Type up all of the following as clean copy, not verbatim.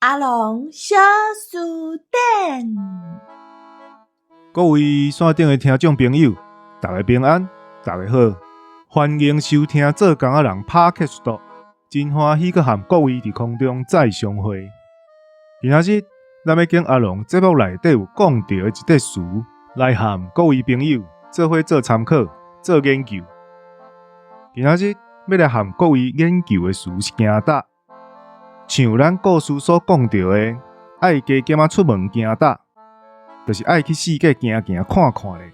阿龍小辭典。各位線頂的聽眾朋友，大家平安，大家好，歡迎收聽做工仔人 Podcast，真歡喜閣和各位佇空中再相會。今仔日，咱欲揀阿龍節目內底有講著的一塊詞，來和各位朋友做伙做參考、做研究。今仔日欲來和各位研究的詞是行搭。像咱故事所講著的，愛加減仔出門行搭，就是愛去四界行行看看咧，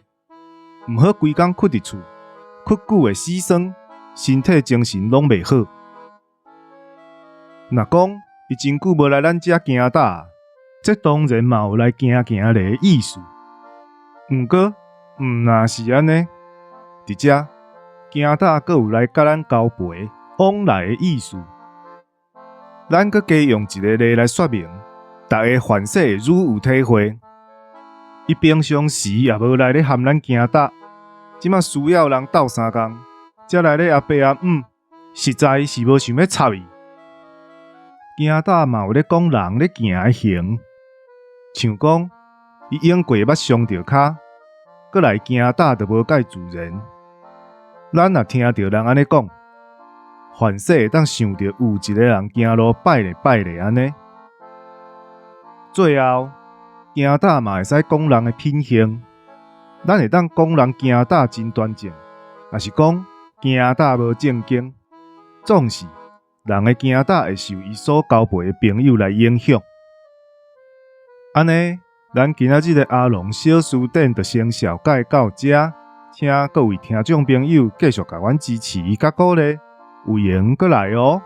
毋好規工睏佇厝，睏久會死酸，身體精神攏袂好。若講伊真久無來咱遮行搭，這當然嘛有來行行咧的意思。毋過，毋若是按呢，佇遮行搭閣有來佮咱交陪往來的意思。咱閣加用一个例來說明，逐家凡勢會愈有體會。伊平常時也無來咧和咱行搭，這馬需要人鬥相共，才來咧阿爸阿姆，實在是無想欲插伊。行搭嘛有咧講人咧行的形，像講伊湧過捌傷著跤，閣來行搭就無介自然。咱若聽著人按呢講，凡勢會當想著有一个人行路擺咧擺咧按呢。最後，行搭嘛會使講人的品行，咱會當講人行搭真端正，抑是講行搭無正經，總是人的行搭會受伊所交陪的朋友來影響。按呢，咱今仔日的阿龍小辭典就先紹介到遮，請各位聽眾朋友繼續共阮支持佮鼓勵，有閒閣來哦。